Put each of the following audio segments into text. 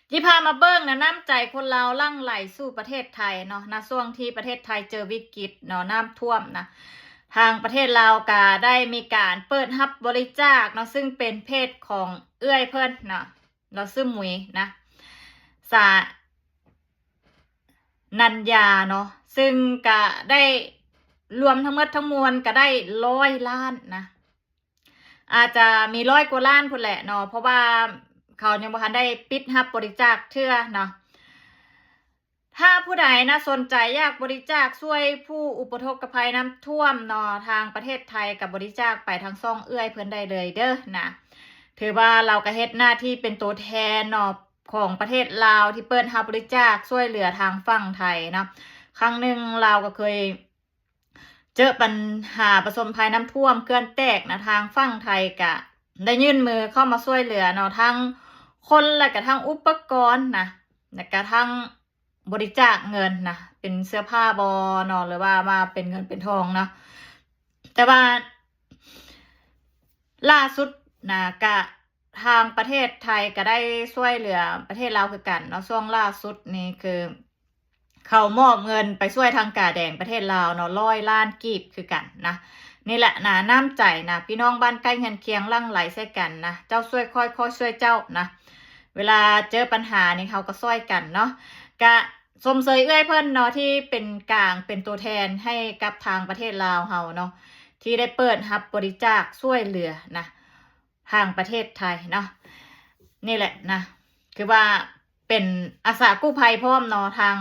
ທີ່ພາມາເບິ່ງນະ ນ້ຳໃຈຄົນລາວຫຼັ່ງໄຫຼສູ່ປະເທດໄທເນາະ ນະ ຊ່ວງທີ່ປະເທດໄທເຈີວິກິດເນາະ ນ້ຳຖ້ວມນະ ທາງປະເທດລາວກະໄດ້ມີການເປີດຮັບບໍລິຈາກເນາະ ຊຶ່ງເປັນເພຈຂອງເອື້ອຍເພິ່ນເນາະ ລາວຊື່ໝຸຍນະ ສາ ນັນຍາເນາະ ຊຶ່ງກະໄດ້ລວມທັງໝົດທັງມວນກະໄດ້ຮ້ອຍລ້ານນະ ອາດຈະມີຮ້ອຍກວ່າລ້ານພຸ້ນແຫຼະເນາະ ເພາະວ່າເຂົາຍັງບໍ່ທັນໄດ້ປິດຮັບບໍລິຈາກເທື່ອເນາະ. ຖ້າຜູ້ໃດນະສົນໃຈຢາກບໍລິຈາກຊ່ວຍຜູ້ອຸປະທົກກະໄພນ້ຳຖ້ວມເນາະ ທາງປະເທດໄທກະບໍລິຈາກໄປທາງຊ່ອງເອື້ອຍເພິ່ນໄດ້ເລີຍເດີນະ. ຖືວ່າລາວກະເຮັດໜ້າທີ່ເປັນໂຕແທນເນາະ ຂອງປະເທດລາວທີ່ເປີດຮັບບໍລິຈາກຊ່ວຍເຫຼືອທາງຝັ່ງໄທເນາະ. ຄັ້ງໜຶ່ງລາວກໍເຄີຍເຈີປັນຫາປະສົມໄພນ້ຳຖ້ວມເຂື່ອນແຕກນະ ທາງຝັ່ງໄທກະໄດ້ຍື່ນມືເຂົ້າມາຊ່ວຍເຫຼືອເນາະ ທັງຄົນ ແລະກະທັງອຸປະກອນນະ ແລະກະທັງບໍລິຈາກເງິນນະ ເປັນເສື້ອຜ້າບໍເນາະ ຫຼືວ່າມາເປັນເງິນເປັນທອງເນາະ. ແຕ່ວ່າລ່າສຸດນະ ກະ ທາງປະເທດໄທກະໄດ້ຊ່ວຍເຫຼືອປະເທດລາວຄືກັນເນາະ. ຊ່ວງລ່າສຸດນີ້ຄືເຂົາມອບເງິນໄປຊ່ວຍທາງກາແດງປະເທດລາວເນາະ ຮ້ອຍລ້ານກີບຄືກັນນະ. ນີ້ແຫຼະນະ ນ້ຳໃຈນະ ພີ່ນ້ອງບ້ານໃກ້ເຮືອນຄຽງຫຼັ່ງໄຫຼໃສ່ກັນນະ ເຈົ້າຊ່ວຍຂ້ອຍ ຂ້ອຍຊ່ວຍເຈົ້ານະ. ເວລາເຈີປັນຫານີ້ເຮົາກໍຊ່ວຍກັນເນາະ. ກະຊົມເຊີຍເອື້ອຍເພິ່ນເນາະ ທີ່ເປັນກາງເປັນໂຕແທນໃຫ້ກັບທາງປະເທດລາວເຮົາເນາະ ທີ່ໄດ້ເປີດຮັບບໍລິຈາກຊ່ວຍເຫຼືອນະ ທາງປະເທດໄທເນາະ. ນີ້ແຫຼະນະ ຄືວ່າເປັນອາສາກູ້ໄພພ້ອມເນາະ ທາງ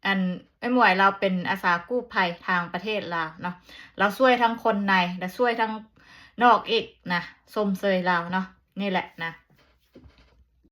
ອັນ ເອື້ອຍໝວຍລາວເປັນອາສາກູ້ໄພທາງປະເທດລາວເນາະ ລາວຊ່ວຍທັງຄົນໃນ ແລະຊ່ວຍທັງນອກອີກນະ. ຊົມເຊີຍລາວເນາະ. ນີ້ແຫຼະນະ